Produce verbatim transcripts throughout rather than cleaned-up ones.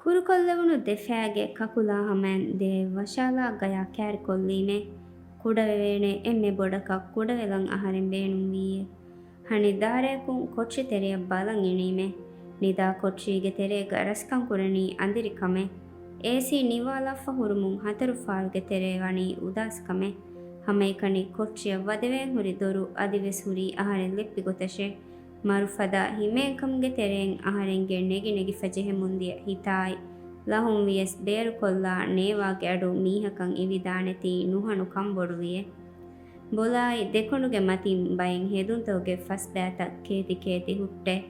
ކުރުކޮށްލެވުނު ދެފައިގެ ކަކުލާ ހަމައިން ދޭއް ވަށާލާ ގަޔާ ކާރިކޮށްލީމޭ. ކުޑަވެވޭނެ އެންމެ ބޮޑަކަށް ކުޑަވެލަން އަހަރެން ބޭނުންވީއޭ. ހަނި ދާރަޔަކުން ކޮޓަރި ތެރެޔަށް ބަލަން އިނީމޭ. ނިދާ ކޮޓަރީގެ ތެރޭގަ ރަސްކަން ކުރަނީ އަނދިރިކަމޭ. އޭސީ ނިވާލާފަ ހުރުމުން ހަތަރު ފާރުގެ ތެރޭ ވަނީ އުދާސްކަމޭ. ހަމައެކަނި ކޮޓަރިއަށް ވަދެވޭން ހުރި ދޮރު އަދިވެސް ހުރީ އަހަރެން ލެއްޕި ގޮތަށޭ. މަރުފަދަ ހިމޭންކަމުގެ ތެރެއިން އަހަރެންގެ ނެގި ނެގިފަ ޖެހެމުންދިޔަ ހިތާއި ލަހުން ވިޔަސް ބޭރުކޮށްލާ ނޭވާގެ އަޑު މީހަކަށް އިވިދާނެތީ ނުހަނު ކަންބޮޑުވިއޭ. ބޮލާއި ދެކޮނޑުގެ މަތިން ބައެއް ހެދުންތަކުގެ ފަސްބައިތައް ކޭތި ކޭތި ހުއްޓޭ.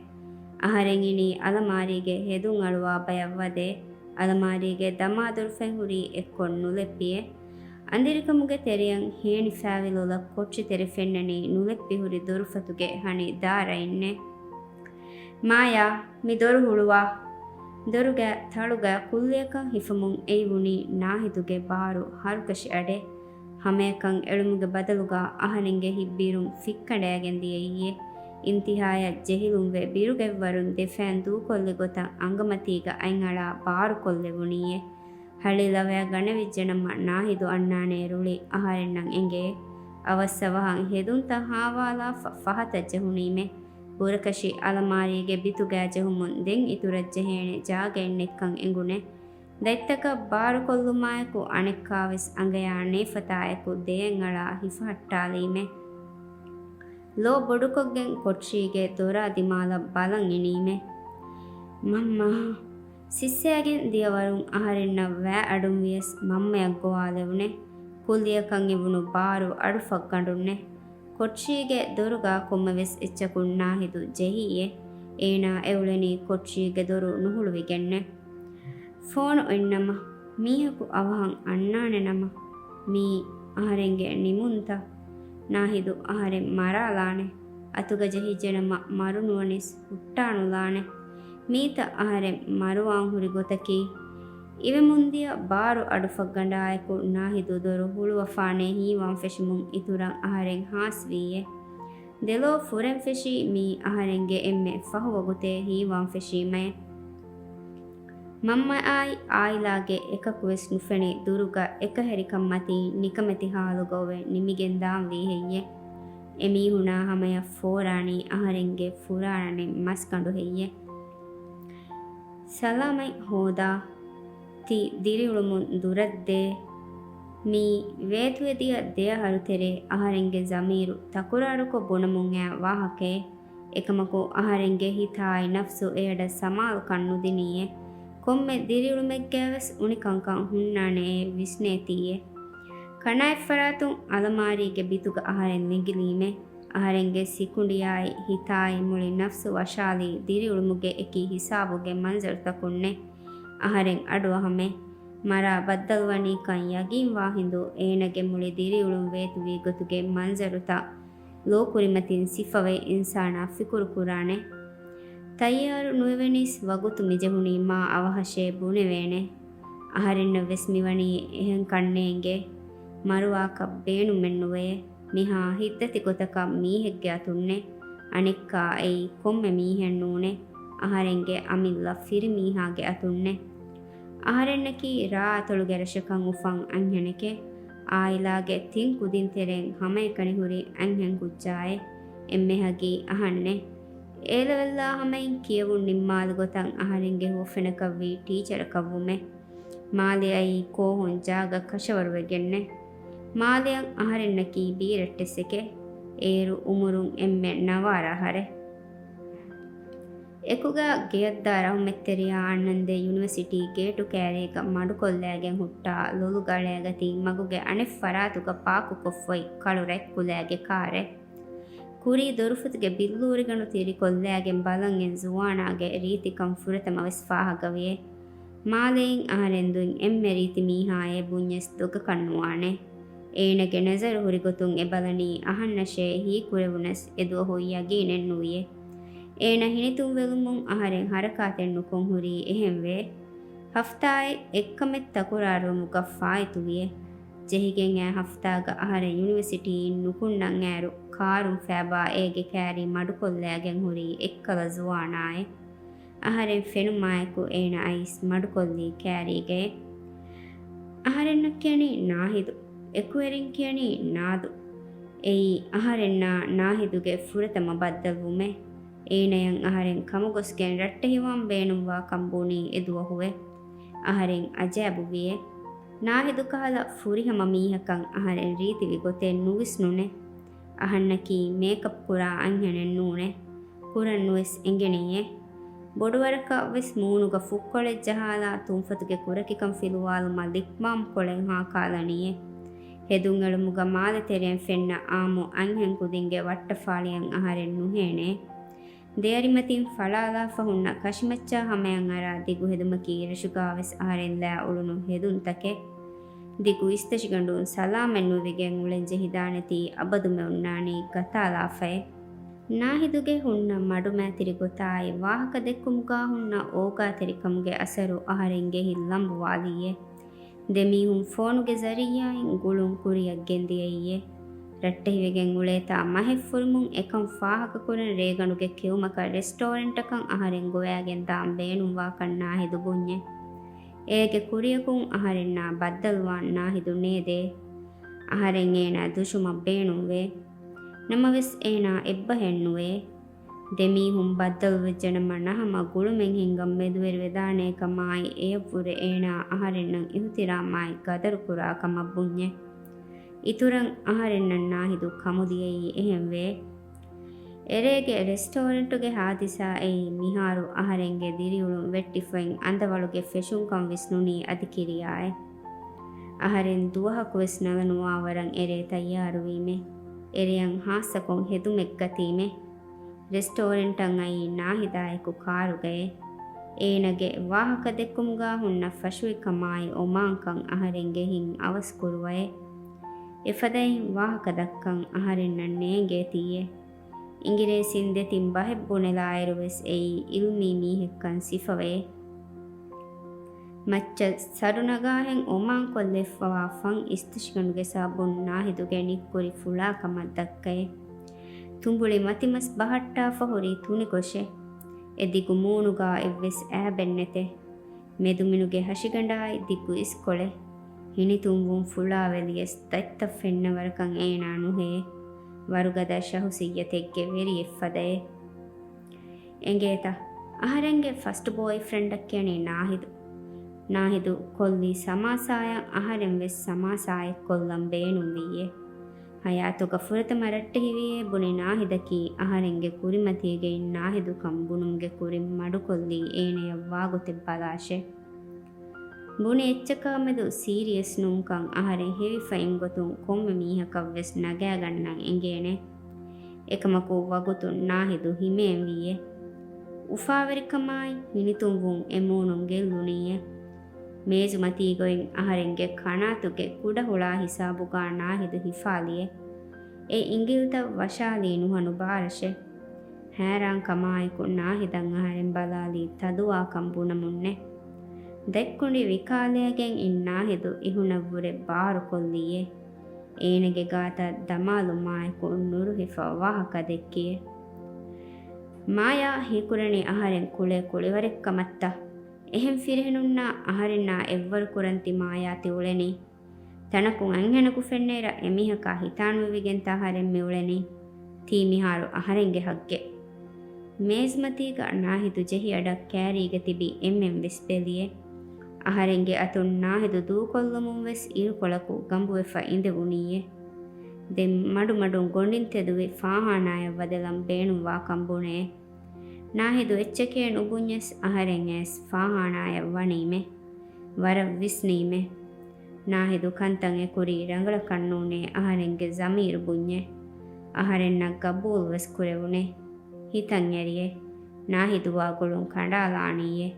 އަހަރެން އިނީ އަލަމާރީގެ ހެދުން އަޅުވާ ބަޔަށް ވަދޭ. އަލަމާރީގެ ދަމާދޮރުފަތް ހުރީ އެއްކޮށް ނުލެއްޕިއޭ. އަނދިރިކަމުގެ ތެރެއަށް ހޭނިފައިވި ލޮލަށް ކޮޓަރި ތެރެ ފެންނަނީ ނުލެއްޕި ހުރި ދޮރުފަތުގެ ހަނި ދާރައިންނޭ. މާޔާ، މި ދޮރު ހުޅުވާ. ދޮރުގަ ތަޅުގަ ކުއްލިއަކަށް ހިފަމުން އެއިވުނީ ނާހިދުގެ ބާރު ހަރުކަށި އަޑޭ. ހަމަޔަކަށް އެޅުމުގެ ބަދަލުގަ އަހަރެންގެ ހިތްބީރުން ފިއްކަނޑައިގެން ދިޔައީއޭ. އިންތިހާޔަށް ޖެހިލުންވެ ބިރުގެއްވަރުން ދެފައިން ދޫކޮށްލި ގޮތަށް އަނގަމަތީގަ އަތްއަޅާ ބާރުކޮށްލެވުނީއޭ. ހަޅި ލަވަޔަށް ގަނެވިއްޖެނަމަ ނާހިދު އަންނާނޭ ރުޅި އަހަރެންނަށް އެނގޭ. އަވަސްއަވަހަށް ހެދުންތައް ހާވާލާފަ ފަހަތަށް ޖެހުނީމޭ. ބުރަކަށި އަލަމާރީގެ ބިތުގައި ޖެހުމުން ދެން އިތުރަށް ޖެހޭނެ ޖާގައެއް ނެތްކަން އެނގުނޭ. ދަތްތަކަށް ބާރުކޮށްލުމާއެކު އަނެއްކާވެސް އަނގަޔާ ނޭފަތާއެކު ދެއަތްއަޅާ ހިފަހައްޓާލީމޭ. ލޯ ބޮޑުކޮށްގެން ކޮޓަރީގެ ދޮރާ ދިމާލަށް ބަލަން އިނީމޭ. މަންމާ! ސިއްސައިގެން ދިޔަވަރުން އަހަރެންނަށް ވައި އަޑުން ވިޔަސް މަންމަޔަށް ގޮވާލެވުނޭ. ކުއްލިއަކަށް އިވުނު ބާރު އަޑުފަށްގަނޑުންނޭ. ކޮޓަރީގެ ދޮރުގަ ކޮންމެވެސް އެއްޗަކުން ނާހިދު ޖެހިއޭ. އޭނާ އެއުޅެނީ ކޮޓަރީގެ ދޮރު ނުހުޅުވިގެންނޭ. ފޯނު އޮތްނަމަ، މީހަކު އަވަހަށް އަންނާނެ ނަމަ، މީ އަހަރެންގެ ނިމުންތަ؟ ނާހިދު އަހަރެން މަރާލާނެ. އަތުގަ ޖެހިއްޖެނަމަ މަރުނުވަނީސް ހުއްޓާނުލާނެ. މީތަ އަހަރެން މަރުވާން ހުރި ގޮތަކީ؟ އިވެމުންދިޔަ ބާރު އަޑުފަށްގަނޑާއެކު ނާހިދު ދޮރު ހުޅުވަފާނޭ ހީވާން ފެށުމުން އިތުރަށް އަހަރެން ހާސްވީއޭ. ދެލޯ ފުރެން ފެށީ މީ އަހަރެންގެ އެންމެ ފަހު ވަގުތޭ ހީވާން ފެށީމައޭ. މަންމައާއި އާއިލާގެ އެކަކުވެސް ނުފެނި ދުރުގަ އެކަހެރިކަން މަތީ ނިކަމެތި ހާލުގަ އޮވެ ނިމިގެން ދާންވީ ހެއްޔޭ؟ އެމީހުނާ ހަމަޔަށް ފޯރާނީ އަހަރެންގެ ފުރާނަނިން މަސްގަނޑު ހެއްޔޭ؟ ސަލާމަތް ހޯދާ. ތި ދިރިއުޅުމުން ދުރަށްދޭ. މީ ވޭތުވެދިޔަ ދެއަހަރު ތެރޭ އަހަރެންގެ ޒަމީރު ތަކުރާރުކޮށް ބުނަމުން އައި ވާހަކައެއް. އެކަމަކު އަހަރެންގެ ހިތާއި ނަފްސު އެއަޑަށް ސަމާލުކަން ނުދިނީއޭ. ކޮންމެ ދިރިއުޅުމެއްގައިވެސް އުނިކަންކަން ހުންނާނެއޭ ވިސްނޭތީއޭ. ކަނާތްފަރާތުން އަލަމާރީގެ ބިތުގަ އަހަރެން ނެގިލީމޭ. އަހަރެންގެ ސިކުނޑިއާއި ހިތާއި މުޅި ނަފްސު ވަށާލީ ދިރިއުޅުމުގެ އެކި ހިސާބުގެ މަންޒަރުތަކުންނޭ. އަހަރެން އަޑުއަހަމޭ. މަރާ ބައްދަލުވަނީކަން ޔަގީންވާ ހިނދު އޭނަގެ މުޅި ދިރިއުޅުން ވޭތުވީ ގޮތުގެ މަންޒަރުތައް ލޯކުރިމަތިން ސިފަވެ އިންސާނާ ފިކުރު ކުރާނެ. ތައްޔާރު ނުވެވެނީސް ވަގުތު މިޖެހުނީ މާ އަވަހަށޭ ބުނެވޭނެ. އަހަރެންނަށް ވެސް މިވަނީ އެހެން ކަންނޭނގެ. މަރުވާކަށް ބޭނުމެއް ނުވެޔޭ. މިހާ ހިތްދަތި ގޮތަކަށް މީހެއްގެ އަތުންނޭ. އަނެއްކާ އެއީ ކޮންމެ މީހެއް ނޫނޭ. އަހަރެންގެ އަމިއްލަ ފިރިމީހާގެ އަތުންނޭ. އަހަރެންނަކީ ރާ އަތޮޅުގެ ރަށަކަށް އުފަން އަންހެނެކޭ. އާއިލާގެ ތިން ކުދިން ތެރެއިން ހަމައެކަނި ހުރި އަންހެން ކުއްޖާއޭ. އެންމެހަކީ އަހަންނޭ. އޭލެވެލްލާ ހަމައިން ކިޔެވުން ނިންމާލި ގޮތަށް އަހަރެންގެ ހުވަފެނަކަށްވީ ޓީޗަރަކަށްވުމޭ. މާލެއައީ ކޯހުން ޖާގަ ކަށަވަރުވެގެންނޭ. މާލެއަށް އަހަރެންނަކީ ބީރައްޓެއްސެކޭ. އޭރު އުމުރުން އެންމެ ނަވާރަ އަހަރެއް. އެކުގަ ގެޔަށްދާ ރަހުމަތްތެރިޔާ އަންނަންދެން ޔުނިވަސިޓީ ގޭޓު ކައިރީގަ މަޑުކޮށްލައިގެން ހުއްޓާ ލޮލުގަ އަޅައިގަތީ މަގުގެ އަނެއް ފަރާތުގަ ޕާކުކޮށްފައި ކަޅު ރަތްކުލައިގެ ކާރެއް. ކުރީ ދޮރުފަތުގެ ބިއްލޫރިގަނޑު ތިރިކޮށްލައިގެން ބަލަން އެ ޒުވާނާގެ ރީތިކަން ފުރަތަމަވެސް ފާހަގަވިއޭ. މާލެއިން އަހަރެން ދުއިން އެންމެ ރީތި މީހާއޭ ބުންޏަސް ދޮގަކަށް ނުވާނެ. އޭނަގެ ނަޒަރު ހުރި ގޮތުން އެ ބަލަނީ އަހަންނަށޭ ހީކުރެވުނަސް އެދުވަހު ޔަގީނެއް ނުވިއޭ. އޭނަ ހިނިތުންވެލުމުން އަހަރެން ހަރަކާތެއް ނުކޮށް ހުރީ އެހެންވޭ. ހަފްތާއެއް އެއްކަމެއް ތަކުރާރުވުމުގަ ފާއިތުވިއޭ. ޖެހިގެން އައި ހަފްތާގަ އަހަރެން ޔުނިވަސިޓީއިން ނުކުންނަން އޭރު ކާރުން ފައިބާ އޭގެ ކައިރީ މަޑުކޮށްލައިގެން ހުރީ އެއްކަލަ ޒުވާނާއޭ. އަހަރެން ފެނުމާއެކު އޭނަ އައިސް މަޑުކޮށްލީ ކައިރީގައޭ. އަހަރެންނަށް ކިޔަނީ ނާހިދު، އެކުވެރިން ކިޔަނީ ނާދު. އެއީ އަހަރެންނާ ނާހިދުގެ ފުރަތަމަ ބައްދަލުވުމޭ. އޭނަޔަށް އަހަރެން ކަމުގޮސްގެން ރައްޓެހިވާން ބޭނުންވާކަން ބުނީ އެ ދުވަހުއޭ. އަހަރެން އަޖައިބުވިއޭ. ނާހިދު ކަހަލަ ފުރިހަމަ މީހަކަށް އަހަރެން ރީތިވި ގޮތެއް ނުވިސްނުނޭ. އަހަންނަކީ މޭކަޕް ކުރާ އަންހެނެއް ނޫނޭ. ކުރަން ނުވެސް އެނގެނީއޭ. ބޮޑުވަރަކަށް ވެސް މޫނުގަ ފުއްކޮޅެއް ޖަހާލާ ތުންފަތުގެ ކުރަކިކަން ފިލުވާލުމަށް ލިޕް ބާމް ކޮޅެއް ހާކާލަނީއޭ. ހެދުންއެޅުމުގަ މާލެ ތެރެއިން ފެންނަ އާއްމު އަންހެން ކުދިންގެ ވައްޓަފާޅިއަށް އަހަރެން ނުހޭނޭ. ދެއަރިމަތިން ފަޅާލާފަ ހުންނަ ކަށިމައްޗާ ހަމަޔަށް އަރާ ދިގު ހެދުމަކީ ރަށުގާވެސް އަހަރެން ލާ އުޅުނު ހެދުންތަކެއް. ދިގު އިސްތަށިގަނޑުން ސަލާމަތް ނުވެގެން އުޅެން ޖެހިދާނެތީ އަބަދުމެ އޮންނާނީ ގަތާލާފައޭ. ނާހިދުގެ ހުންނަ މަޑުމައިތިރި ގޮތާއި ވާހަކަ ދެއްކުމުގާ ހުންނަ އޯގާތެރިކަމުގެ އަސަރު އަހަރެންގެ ހިތް ލަނބުވާލީއޭ. ދެމީހުން ފޯނުގެ ޒަރީއާއިން ގުޅުން ކުރިއަށް ގެންދިޔައީއޭ. ރައްޓެހިވެގެން އުޅޭތާ މަހެއް ފުރިމުން އެކަން ފާހަގަކުރަން ރޭގަނޑުގެ ކެއުމަކަށް ރެސްޓޯރެންޓަކަށް އަހަރެން ގޮވައިގެން ދާން ބޭނުންވާކަން ނާހިދު ބުންޏޭ. އޭގެ ކުރިޔަކުން އަހަރެންނާ ބައްދަލުވާން ނާހިދު ނޭދޭ. އަހަރެން އޭނާ ދުށުމަށް ބޭނުންވޭ. ނަމަވެސް އޭނާ އެއްބަހެއް ނުވޭ. ދެމީހުން ބައްދަލުވެއްޖެނަމަ ނަހަމަ ގުޅުމެއް ހިންގަން މެދުވެރިވެދާނޭކަމާއި އެޔަށްވުރެ އޭނާ އަހަރެންނަށް އިހުތިރާމާއި ގަދަރުކުރާ ކަމަށް ބުންޏޭ. އިތުރަށް އަހަރެންނަށް ނާހިދު ކަމުދިޔައީ އެހެންވޭ. އެރޭގެ ރެސްޓޯރެންޓުގެ ހާދިސާއެއީ މިހާރު އަހަރެންގެ ދިރިއުޅުން ވެއްޓިފައިން އަނދަވަޅުގެ ފެށުންކަން ވިސްނުނީ އަދި ކިރިޔާއޭ. އަހަރެން ދުވަހަކުވެސް ނަލަނުވާވަރަށް އެރޭ ތައްޔާރުވީމޭ. އެރެޔަށް ހާއްސަކޮށް ހެދުމެއްގަތީމޭ. ރެސްޓޯރެންޓަށް އައީ ނާހިދާއެކު ކާރުގައޭ. އޭނަގެ ވާހަކަ ދެއްކުމުގާ ހުންނަ ފަށުވިކަމާއި އޮމާންކަން އަހަރެންގެ ހިތް އަވަސްކުރުވައޭ. އެފަދައިން ވާހަކަ ދައްކަން އަހަރެންނަށް ނޭނގޭތީއޭ. އިނގިރޭސިން ދެތިން ބަހެއް ބުނެލާއިރުވެސް އެއީ އިލްމީ މީހެއްކަން ސިފަވޭ. މައްޗަށް ސަޑު ނަގާހެން އޮމާންކޮށްލެއްފަވާ ފަން އިސްތަށިގަނޑުގެ ސަބަބުން ނާހިދުގެ ނިއްކުރި ފުޅާކަމަށް ދައްކައޭ. ތުނބުޅި މަތިމަސް ބަހައްޓާފަ ހުރީ ތުނިކޮށޭ. އެ ދިގު މޫނުގާ އެއްވެސް އައިބެއްނެތޭ. މެދުމިނުގެ ހަށިގަނޑާއި ދިގު އިސްކޮޅެއް. ހިނިތުންވުން ފުޅާވެލިޔަސް ދަތްތައް ފެންނަވަރަކަށް އޭނާ ނުހޭ. ވަރުގަދަ ޝަހުސިއްޔަތެއްގެ ވެރިއެއްފަދައޭ. އެނގޭތަ؟ އަހަރެންގެ ފަސްޓް ބޯއިފްރެންޑަށް ކިޔަނީ ނާހިދު. ނާހިދު ކޮށްލީ ސަމާސާޔަށް އަހަރެން ވެސް ސަމާސާއެއް ކޮށްލަން ބޭނުންވިއްޔޭ. ހަޔާތުގަ ފުރަތަމަ ރައްޓެހިވިއޭ ބުނި ނާހިދަކީ އަހަރެންގެ ކުރިމަތީގައި ނާހިދުކަން ބުނުމުގެ ކުރިން މަޑުކޮށްލީ އޭނަޔަށް ވާގޮތެއް ބަލާށޭ. ބުނި އެއްޗަކާމެދު ސީރިއަސް ނޫންކަން އަހަރެން ހެވިފައިން ގޮތުން ކޮންމެ މީހަކަށްވެސް ނަގާގަންނަން އެނގޭނެ. އެކަމަކު ވަގުތުން ނާހިދު ހިމޭންވީއޭ. އުފާވެރިކަމާއި ހިނިތުންވުން އެ މޫނުން ގެއްލުނީއޭ. މޭޒުމަތީގައި އަހަރެންގެ ކަނާތުގެ ކުޑަހުޅާ ހިސާބުގާ ނާހިދު ހިފާލިއޭ. އެ އިނގިލްތައް ވަށާލީ ނުހަނު ބާރަށޭ. ހައިރާންކަމާއެކު ނާހިދަށް އަހަރެން ބަލާލީ ތަދުވާކަން ބުނަމުންނޭ. ދަތްކުނޑި ވިކާލައިގެން އިން ނާހިދު އިހުނަށްވުރެ ބާރުކޮށްލީއޭ. އޭނަގެ ގާތަށް ދަމާލުމާއެކު ނުރުހިފަ ވާހަކަ ދެއްކިއޭ. މާޔާ ހީކުރަނީ އަހަރެން ކުޅޭ ކުޅިވަރެއްކަމަށްތަ؟ އެހެން ފިރިހެނުންނާ އަހަރެންނާ އެއްވަރު ކުރަން ތި މާޔާ ތި އުޅެނީ؟ ތަނަކުން އަންހެނަކު ފެންނައިރަށް އެމީހަކާ ހިތާންވެވިގެންތަ އަހަރެން މިއުޅެނީ؟ ތީ މިހާރު އަހަރެންގެ ހައްގެއް. މޭޒުމަތީގަ ނާހިދު ޖެހި އަޑަށް ކައިރީގަ ތިބި އެންމެން ވެސް ބެލިއޭ. އަހަރެންގެ އަތުން ނާހިދު ދޫކޮށްލުމުން ވެސް އިރުކޮޅަކު ގަނބުވެފަ އިނދެވުނީއޭ. ދެން މަޑުމަޑުން ގޮނޑިން ތެދުވި ފާހާނާޔަށް ވަދެލަން ބޭނުންވާކަން ބުނޭ. ނާހިދު އެއްޗެކޭ ނުބުންޏަސް އަހަރެން އައިސް ފާހާނާޔަށް ވަނީމޭ. ވަރަށް ވިސްނީމޭ. ނާހިދު ކަންތައް އެކުރީ ރަނގަޅަކަށް ނޫނޭ އަހަރެންގެ ޒަމީރު ބުންޏޭ. އަހަރެންނަށް ގަބޫލުވެސް ކުރެވުނޭ. ހިތަށް އެރިއޭ. ނާހިދު ވާގުޅުން ކަނޑާލާނީއޭ.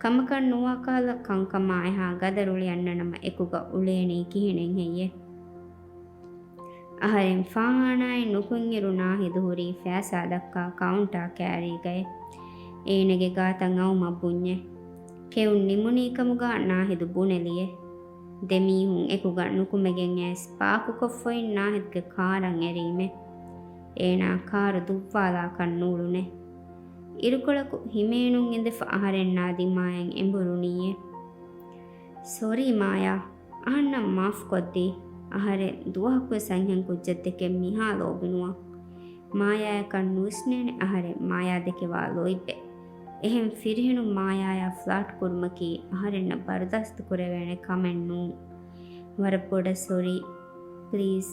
ކަމަކަށް ނުވާކަހަލަ ކަންކަމާ އެހާ ގަދަރު ލިޔަންނަނަމަ އެކުގަ އުޅޭނީ ކިހިނެއް ހެއްޔޭ؟ އަހަރެން ފާހާނާއިން ނުކުތްއިރު ނާހިދު ހުރީ ފައިސާ ދައްކާ ކައުންޓާ ކައިރީގައޭ. އޭނަގެ ގާތަށް އައުމަށް ބުންޏޭ. ކެއުން ނިމުނީކަމުގާ ނާހިދު ބުނެލިއޭ. ދެމީހުން އެކުގަ ނުކުމެގެން އައިސް ޕާކުކޮށްފައިން ނާހިދުގެ ކާރަށް އެރީމޭ. އޭނާ ކާރު ދުއްވާލާކަށް ނޫޅުނޭ. އިރުކޮޅަކު ހިމޭނުން އިނދެފަ އަހަރެންނާ ދިމާއަށް އެނބުރުނީއޭ. ސޮރީ މާޔާ، އަހަންނަށް މާފް ކޮށްދީ. އަހަރެން ދުވަހަކުވެސް އަންހެން ކުއްޖަށްދެކެ މިހާ ލޯބިނުވާ. މާޔާޔަކަށް ނުވިސްނޭނެ އަހަރެން މާޔާ ދެކެވާ ލޯތްބެއް. އެހެން ފިރިހެނުން މާޔާޔާ ފްލާޓް ކުރުމަކީ އަހަރެންނަށް ބަރުދާސްތު ކުރެވޭނެ ކަމެއް ނޫން. ވަރަށް ބޮޑަށް ސޮރީ. ޕްލީޒް.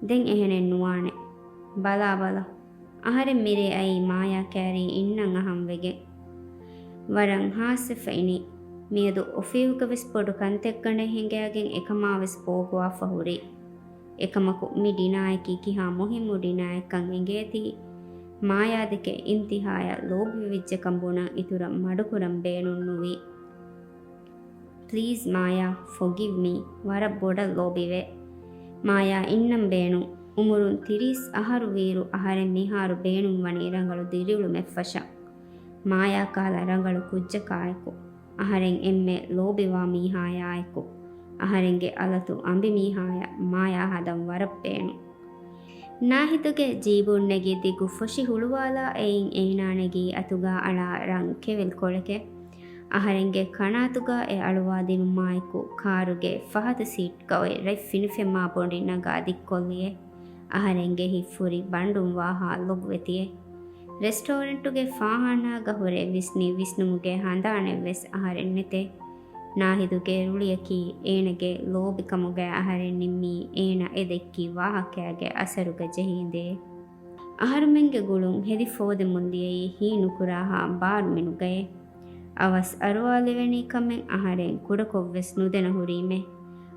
ދެން އެހެނެއް ނުވާނެ. ބަލާބަލަ. އަހަރެން މިރޭ އައީ މާޔާ ކައިރީ އިންނަން އަހަން ވެގެން. ވަރަށް ހާސްވެފަ އިނީ. މިއަދު އޮފީހުގަވެސް ބޮޑު ކަންތައްގަނޑެއް ހިނގައިގެން އެކަމާވެސް ބޯގޮވާފަ ހުރީ. އެކަމަކު މި ޑިނާއަކީ ކިހާ މުހިއްމު ޑިނާއެއްކަން އެނގޭތީ، މާޔާ ދެކެ އިންތިހާޔަށް ލޯބިވެވިއްޖެކަން ބުނަން އިތުރަށް މަޑުކުރަން ބޭނުން ނުވި. ޕްލީޒް މާޔާ، ފޮގިވް މީ. ވަރަށް ބޮޑަށް ލޯބިވޭ. މާޔާ އިންނަން ބޭނުން. އުމުރުން ތިރީސް އަހަރު ވީއިރު އަހަރެން މިހާރު ބޭނުންވަނީ ރަނގަޅު ދިރިއުޅުމެއްފަށަށް. މާޔާ ކަހަލަ ރަނގަޅު ކުއްޖަކާއެކު. އަހަރެން އެންމެ ލޯބިވާ މީހާޔާއެކު. އަހަރެންގެ އަލަތު އަނބިމީހާޔަށް މާޔާ ހަދަން ވަރަށް ބޭނުން. ނާހިދުގެ ޖީބުން ނެގި ދިގު ފޮށި ހުޅުވާލާ އެއިން އޭނާ ނެގީ އަތުގާ އަޅާ ރަން ކެވެލް ކޮޅެކެއް. އަހަރެންގެ ކަނާތުގާ އެ އަޅުވާ ދިނުމާއެކު ކާރުގެ ފަހަތު ސީޓްގަ އޮތް ރަތް ފިނިފެންމާ ބޮނޑި ނަގާ ދިއްކޮށްލިއޭ. އަހަރެންގެ ހިތް ފުރި ބަނޑުން ވާހާ ލޮބުވެތިއޭ. ރެސްޓޯރެންޓުގެ ފާހާނާގަ ހުރެ ވިސްނި ވިސްނުމުގެ ހަނދާނެއްވެސް އަހަރެން ނެތޭ. ނާހިދުގެ ރުޅިއަކީ އޭނަގެ ލޯބިކަމުގައި އަހަރެން ނިންމީ އޭނަ އެ ދެއްކި ވާހަކައިގެ އަސަރުގަ ޖެހި އިނދެޔޭ. އަހަރުމެންގެ ގުޅުން ހެދި ފޯދެމުން ދިޔައީ ހީނުކުރާހާ ބާރު މިނުގައޭ. އަވަސް އަރުވާލެވެނީ ކަމެއް އަހަރެން ކުޑަކޮށްވެސް ނުދެނަ ހުރީމޭ.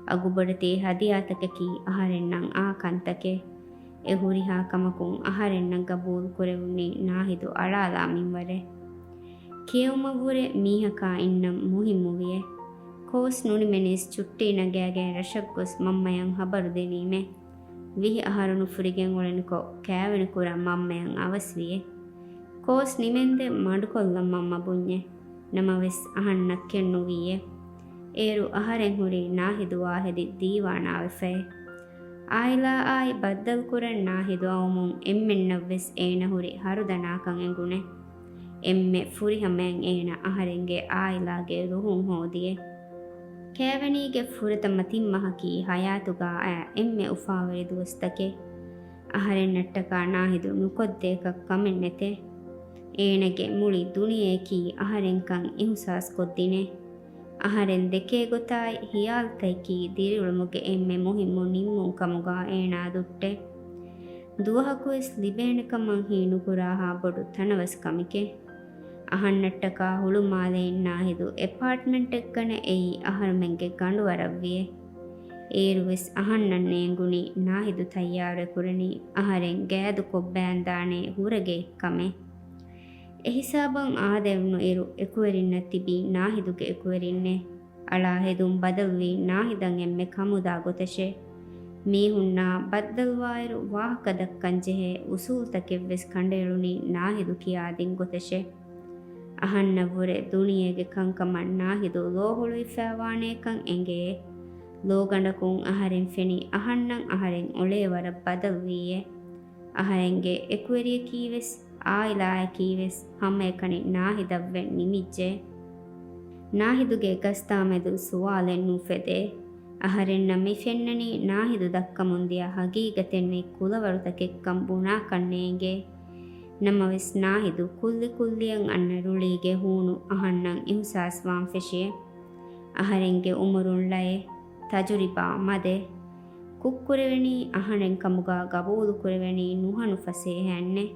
އަގުބޮޑެތި ހަދިޔާތަކަކީ އަހަރެންނަށް އާ ކަންތަކޭ. އެ ހުރިހާ ކަމަކުން އަހަރެންނަށް ގަބޫލު ކުރެވުނީ ނާހިދު އަޅާލާ މިންވަރެއް. ކިޔެވުމަށްވުރެ މީހަކާ އިންނަން މުހިއްމުވިއޭ. ކޯސް ނުނިމެނީސް ޗުއްޓީ ނަގާގެން ރަށަށްގޮސް މަންމަޔަށް ހަބަރު ދިނީމޭ. ވިހި އަހަރު ނުފުރިގެން އުޅެނިކޮށް ކައިވެނި ކުރަން މަންމަޔަށް އަވަސްވިއޭ. ކޯސް ނިމެންދެން މަޑުކޮށްލަން މަންމަ ބުންޏޭ. ނަމަވެސް އަހަންނަށް ކެތްނުވީއޭ. އޭރު އަހަރެން ހުރީ ނާހިދުއާ ހެދި ދީވާނާވެފައޭ. އާއިލާއާއި ބައްދަލުކުރަން ނާހިދު އައުމުން އެންމެންނަށްވެސް އޭނަ ހުރި ހަރުދަނާކަން އެނގުނޭ. އެންމެ ފުރިހަމައިން އޭނަ އަހަރެންގެ އާއިލާގެ ރުހުން ހޯދިއޭ. ކައިވެނީގެ ފުރަތަމަ ތިން މަހަކީ ހަޔާތުގައި އެންމެ އުފާވެރި ދުވަސްތަކެއް. އަހަރެންނަށްޓަކާ ނާހިދު ނުކޮށްދޭކަށް ކަމެއް ނެތޭ. އޭނަގެ މުޅި ދުނިޔެއަކީ އަހަރެންކަން އިހުސާސްކޮށްދިނޭ. އަހަރެން ދެކޭ ގޮތާއި ހިޔާލުތަކަކީ ދިރިއުޅުމުގެ އެންމެ މުހިއްމު ނިންމުން ކަމުގަ އޭނާ ދުއްޓޭ. ދުވަހަކުވެސް ލިބޭނެ ކަމަށް ހީނުކުރާހާ ބޮޑު ތަނަވަސް ކަމެކޭ. އަހަންނަށްޓަކާ ހުޅުމާލެއިން ނާހިދު އެޕާޓްމަންޓެއްގަނެ އެއީ އަހަރުމެންގެ ގަނޑުވަރަށްވިއޭ. އޭރުވެސް އަހަންނަށް ނޭނގުނީ ނާހިދު ތައްޔާރުވެ ކުރަނީ އަހަރެން ގައިދުކޮށް ބައިންދާނޭ ހުރެގެ ކަމެއް. އެހިސާބަށް އާދައިވުނު އިރު އެކުވެރިންނަށް ތިބީ ނާހިދުގެ އެކުވެރިންނޭ. އަޅާ ހެދުން ބަދަލުވީ ނާހިދަށް އެންމެ ކަމުދާ ގޮތަށޭ. މީހުންނާ ބައްދަލުވާއިރު ވާހަކަ ދައްކަން ޖެހޭ އުސޫލުތަކެއްވެސް ކަނޑައެޅުނީ ނާހިދު ކިޔާދިން ގޮތަށޭ. އަހަންނަށްވުރެ ދުނިޔޭގެ ކަންކަމަށް ނާހިދު ލޯ ހުޅުވިފައިވާނޭކަން އެނގޭ. ލޯގަނޑަކުން އަހަރެން ފެނި އަހަންނަށް އަހަރެން އުޅޭ ވަރަށް ބަދަލުވީއޭ. އަހަރެންގެ އެކުވެރިޔަކީވެސް އާއިލާއަކީވެސް ހަމައެކަނި ނާހިދަށްވެ ނިމިއްޖެ. ނާހިދުގެ ގަސްތާމެދު ސުވާލެއް ނުފެދޭ. އަހަރެންނަށް މި ފެންނަނީ ނާހިދު ދައްކަމުންދިޔަ ހަގީގަތެއް ނެތް ކުލަވަރުތަކެއްކަން ބުނާކަށް ނޭނގޭ. ނަމަވެސް ނާހިދު ކުއްލި ކުއްލިއަށް އަންނަ ރުޅީގެ ހޫނު އަހަންނަށް އިހުސާސްވާން ފެށިއޭ. އަހަރެންގެ އުމުރުން ޅައެއް، ތަޖުރިބާ މަދެއް. ކުށްކުރެވެނީ އަހަރެން ކަމުގަ ގަބޫލުކުރެވެނީ ނުހަނު ފަސޭހައެއްނެއް.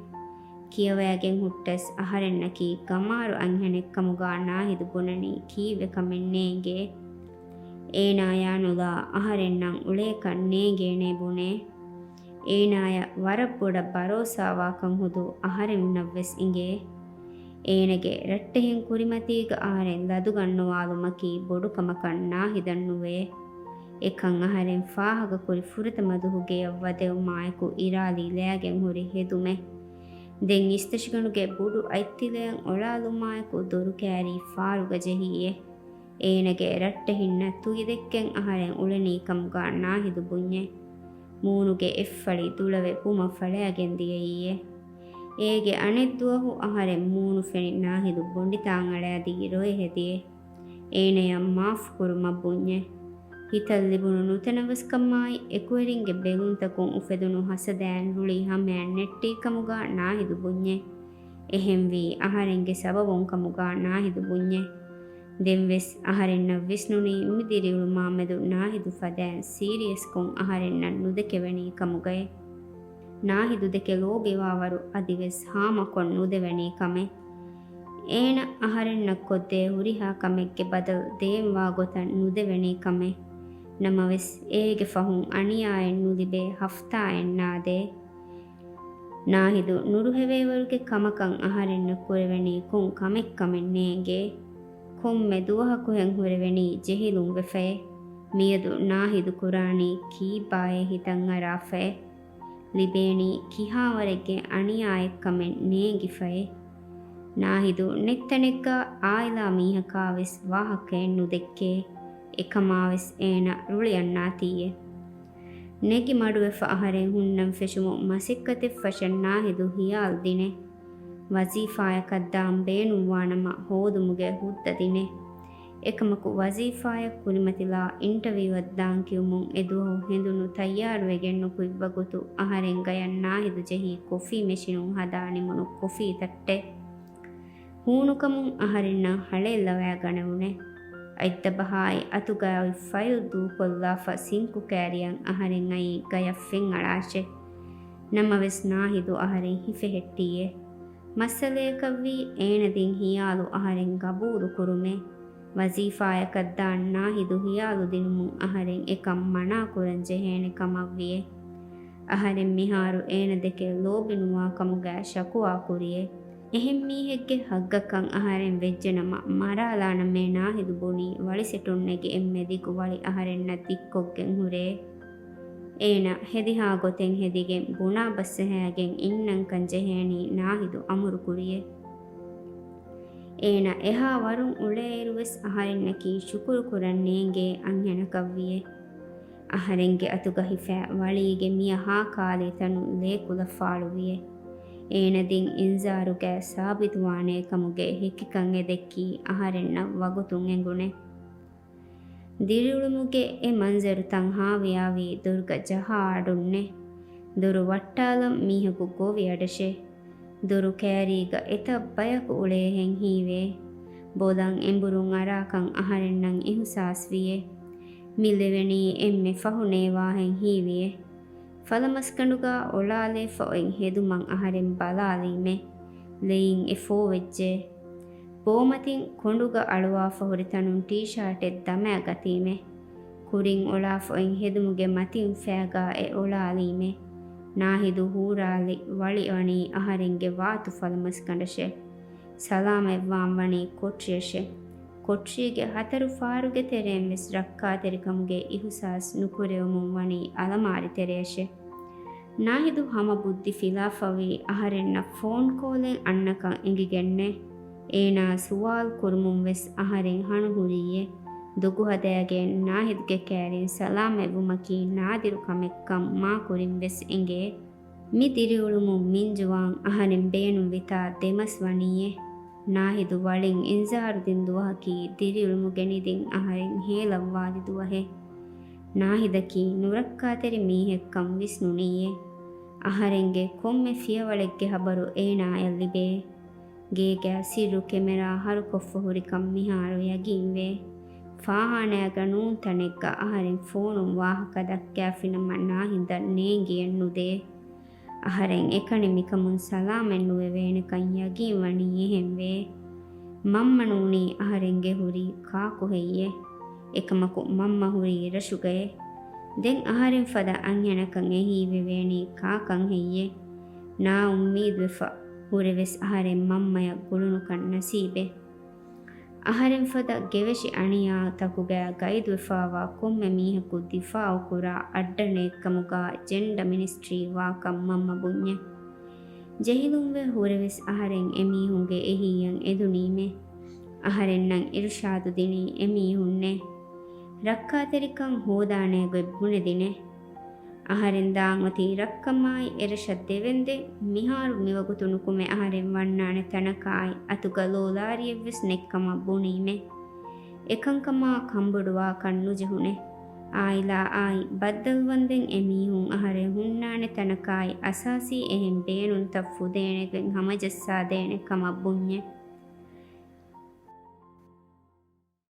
ކިޔަވައިގެން ހުއްޓަސް އަހަރެންނަކީ ގަމާރު އަންހެނެއްކަމުގަ ނާހިދު ބުނަނީ ކީއްވެ ކަމެއް ނޭނގޭ. އޭނާޔާ ނުލާ އަހަރެންނަށް އުޅޭކަށް ނޭނގޭނޭ ބުނޭ. އޭނާޔަށް ވަރަށް ބޮޑަށް ބަރޯސާވާކަން ހުދު އަހަރެންނަށްވެސް އިނގޭ. އޭނަގެ ރައްޓެހިން ކުރިމަތީގަ އަހަރެން ލަދުގަންނަވާލުމަކީ ބޮޑުކަމަކަށް ނާހިދަށް ނުވޭ. އެކަން އަހަރެން ފާހަގަކުރި ފުރަތަމަ ދުހުގެޔަށް ވަދެވުމާއެކު އިރާލީ ލައިގެން ހުރި ހެދުމެއް. ދެން އިސްތަށިގަނޑުގެ ބޮޑު އަތްތިލަޔަށް އޮޅާލުމާއެކު ދޮރު ކައިރީ ފާރުގަ ޖެހީއޭ. އޭނަގެ ރައްޓެހިންނަށް ތުއިދެއްކެން އަހަރެން އުޅެނީ ކަމުގަ ނާހިދު ބުންޏޭ. މޫނުގެ އެއްފަޅި ދުޅަވެ ބުމަށް ފަޅައިގެން ދިޔައީއޭ. އޭގެ އަނެއްދުވަހު އަހަރެން މޫނު ފެނި ނާހިދު ބޮނޑިތާނގަޅައިދީ ރޮއެ ހެދިއޭ. އޭނަޔަށް މާފު ކުރުމަށް ބުންޏޭ. ހިތަށް ލިބުނު ނުތަނަވަސްކަމާއި، އެކުވެރިންގެ ބެލުންތަކުން އުފެދުނު ހަސަދައިން ރުޅި ހަމައަށް ނެއްޓި ކަމުގަ ނާހިދު ބުންޏޭ. އެހެންވީ، އަހަރެންގެ ސަބަބުން ކަމުގަ ނާހިދު ބުންޏޭ. ދެންވެސް އަހަރެންނަށް ވިސްނުނީ މި ދިރިއުޅުމާމެދު ނާހިދު ފަދައިން ސީރިއަސްކޮށް އަހަރެންނަށް ނުދެކެވެނީ ކަމުގައޭ. ނާހިދު ދެކެ ލޯބިވާވަރު އަދިވެސް ހާމަކޮށް ނުދެވެނީ ކަމެއް. އޭނަ އަހަރެންނަށް ކޮށްދޭ ހުރިހާ ކަމެއްގެ ބަދަލު ދޭންވާ ގޮތަށް ނުދެވެނީ ކަމެއް. ނަމަވެސް، އޭގެ ފަހުން އަނިޔާއެއް ނުލިބޭ ހަފްތާއެއް ނާދޭ. ނާހިދު ނުރުހެވޭވަރުގެ ކަމަކަށް އަހަރެންނަށް ކުރެވެނީ ކޮން ކަމެއްކަމެއް ނޭނގޭ. ކޮންމެ ދުވަހަކުހެން ހުރެވެނީ ޖެހިލުންވެފައޭ. މިއަދު ނާހިދު ކުރާނީ ކީއްބާއޭ ހިތަށްއަރާފައޭ. ލިބޭނީ ކިހާވަރެއްގެ އަނިޔާއެއްކަމެއް ނޭނގިފައޭ. ނާހިދު ނެތްތަނެއްގަ އާއިލާ މީހަކާވެސް ވާހަކައެއް ނުދެއްކޭ. އެކަމާވެސް އޭނަ ރުޅިއަންނާތީއޭ. ނެގި މަޑުވެފަ އަހަރެން ހުންނަން ފެށުމުން މަސައްކަތެއް ފަށަން ނާހިދު ހިޔާލު ދިނޭ. ވަޒީފާޔަކަށް ދާން ބޭނުންވާނަމަ ހޯދުމުގެ ހުއްދަ ދިނޭ. އެކަމަކު ވަޒީފާޔަށް ކުރިމަތިލާ އިންޓަވިއުއަށް ދާން ކިޔުމުން އެދުވަހު ހެނދުނު ތައްޔާރުވެގެން ނުކުތް ވަގުތު އަހަރެން ގަޔަށް ނާހިދު ޖެހީ ކޮފީ މެޝިނުން ހަދާ ނިމުނު ކޮފީ ތައްޓެއް. ހޫނުކަމުން އަހަރެންނަށް ހަޅޭއްލަވައިގަނެވުނޭ. އަތްދަބަހާއި އަތުގައި އޮތް ފައިލް ދޫކޮށްލާފަ ސިންކު ކައިރިއަށް އަހަރެން އައީ ގަޔަށް ފެންއަޅާށޭ. ނަމަވެސް ނާހިދު އަހަރެން ހިފެހެއްޓީއޭ. މައްސަލަޔަކަށްވީ އޭނަ ދިން ހިޔާލު އަހަރެން ގަބޫލު ކުރުމޭ. ވަޒީފާޔަކަށް ދާން ނާހިދު ހިޔާލު ދިނުމުން އަހަރެން އެކަން މަނާ ކުރަން ޖެހޭނެ ކަމަށްވިއޭ. އަހަރެން މިހާރު އޭނަ ދެކެ ލޯބިނުވާ ކަމުގައި ޝަކުވާ ކުރިއޭ. އެހެން މީހެއްގެ ހައްގަކަށް އަހަރެން ވެއްޖެނަމަ، މަރާލާނަމޭ ނާހިދު ބުނީ ވަޅިސެޓުން ނެގި އެންމެ ދިގު ވަޅި އަހަރެންނަށް ދިއްކޮށްގެން ހުރޭ. އޭނަ ހެދިހާ ގޮތެއް ހެދިގެން ބުނާ ބަސްއަހައިގެން އިންނަންކަން ޖެހޭނީ ނާހިދު އަމުރު ކުރިއޭ. އޭނަ އެހާ ވަރުން އުޅޭއިރުވެސް އަހަރެންނަކީ ޝުކުރު ކުރަން ނޭނގޭ އަންހެނަކަށްވިއޭ. އަހަރެންގެ އަތުގަ ހިފާ ވަޅީގެ މިޔަ ހާ ކާލީ ތަނުން ލޭކުލަ ފާޅުވިއޭ. އޭނަ ދިން އިންޒާރުގައި ސާބިތުވާނޭ ކަމުގެ ހެކިކަން އެ ދެއްކީ އަހަރެންނަށް ވަގުތުން އެނގުނޭ. ދިރިއުޅުމުގެ އެ މަންޒަރު ތަން ހާވިޔާވީ ދޮރުގަ ޖަހާ އަޑުންނޭ. ދޮރު ވައްޓާލަން މީހަކު ގޮވި އަޑަށޭ. ދޮރު ކައިރީގަ އެތައް ބަޔަކު އުޅޭހެން ހީވޭ. ބޮލަން އެނބުރުން އަރާކަން އަހަރެންނަށް އިހުސާސްވިއޭ. މި ލެވެނީ އެންމެ ފަހު ނޭވާހެން ހީވިއޭ. ފަލަމަސްގަނޑުގަ އޮޅާލޭފަ އޮތް ހެދުމަށް އަހަރެން ބަލާލީމޭ. ލެއިން އެ ފޯވެއްޖެ. ބޯމަތިން ކޮނޑުގަ އަޅުވާފަ ހުރި ތަނުން ޓީޝާޓެއް ދަމައިގަތީމޭ. ކުރިން އޮޅާފަ އޮތް ހެދުމުގެ މަތިން ފައިގާ އެ އޮޅާލީމޭ. ނާހިދު ހޫރާލި ވަޅި ވަނީ އަހަރެންގެ ވާތު ފަލަމަސްގަނޑަށޭ. ސަލާމަތްވާން ވަނީ ކޮޓްރިއަށޭ. ކޮޓްރީގެ ހަތަރު ފާރުގެ ތެރެއިން ވެސް ރައްކާތެރިކަމުގެ އިހުސާސް ނުކުރެވެމުން ވަނީ އަލަމާރި ތެރެއަށޭ. ނާހިދު ހަމަ ބުއްދި ފިލާފަވީ އަހަރެންނަށް ފޯން ކޯލެއް އަންނަކަން އެނގިގެންނޭ. އޭނާ ސުވާލު ކުރުމުން ވެސް އަހަރެން ހަނު ހުރީއޭ. ދޮގު ހަދައިގެން ނާހިދުގެ ކައިރިން ސަލާމަތްވުމަކީ ނާދިރު ކަމެއްކަން މާކުރިން ވެސް އެނގޭ. މި ދިރިއުޅުމުން މިންޖުވާން އަހަރެން ބޭނުންވިތާ ދެމަސް ވަނީއޭ. ނާހިދު ވަޅިން އިންޒާރު ދިން ދުވަހަކީ ދިރިއުޅުމުގެ ނިދިން އަހަރެން ހޭލައްވާލި ދުވަހޭ. ނާހިދަކީ ނުރައްކާތެރި މީހެއްކަން ވިސްނުނީއޭ. އަހަރެންގެ ކޮންމެ ފިޔަވަޅެއްގެ ހަބަރު އޭނާޔަށް ލިބޭ. ގޭގަ ސިއްރު ކެމެރާ ހަރުކޮށްފަ ހުރިކަން މިހާރު ޔަގީންވޭ. ފާހާނާގަ ނޫން ތަނެއްގަ އަހަރެން ފޯނުން ވާހަކަ ދައްކާފިނަމަ ނާހިދަށް ނޭނގިއެއް ނުދޭ. އަހަރެން އެކަނި މިކަމުން ސަލާމަތް ނުވެވޭނެކަން ޔަގީން ވަނީ އެހެންވޭ. މަންމަ ނޫނީ އަހަރެންގެ ހުރީ ކާކު ހެއްޔޭ؟ އެކަމަކު މަންމަ ހުރީ ރަށުގައޭ. ދެން އަހަރެން ފަދަ އަންހެނަކަށް އެހީވެވޭނީ ކާކަން ހެއްޔޭ؟ ނާއުއްމީދުވެފަ ހުރެވެސް އަހަރެން މަންމަޔަށް ގުޅުނުކަން ނަސީބޭ. އަހަރެންފަދަ ގެވެށި އަނިޔާތަކުގައި ގައިދުވެފާވާ ކޮންމެ މީހަކު ދިފާއުކުރާ އައްޑަނެއްކަމުގަ ޖެންޑަ މިނިސްޓްރީ ވާކަން މަންމަ ބުންޏޭ. ޖެހިލުންވެ ހުރެވެސް އަހަރެން އެމީހުންގެ އެހީއަށް އެދުނީމޭ. އަހަރެންނަށް އިރުޝާދު ދިނީ އެމީހުންނޭ. ރައްކާތެރިކަން ހޯދާނޭ ގޮތް ބުނެދިނޭ. އަހަރެން ދާން އޮތީ ރަށްކަމާއި އެރަށަށް ދެވެންދެން، މިހާރު މިވަގުތު ނުކުމެ އަހަރެން ވަންނާނެ ތަނަކާއި އަތުގަ ލޯލާރިއެއްވެސް ނެތްކަމަށް ބުނީމޭ. އެކަންކަމާ ކަންބޮޑުވާކަށް ނުޖެހުނޭ. އާއިލާއާއި ބައްދަލުވަންދެން އެމީހުން އަހަރެން ހުންނާނެ ތަނަކާއި އަސާސީ އެހެން ބޭނުންތައް ފުދޭނެގޮތް ހަމަޖައްސާދޭނެ ކަމަށް ބުންޏޭ.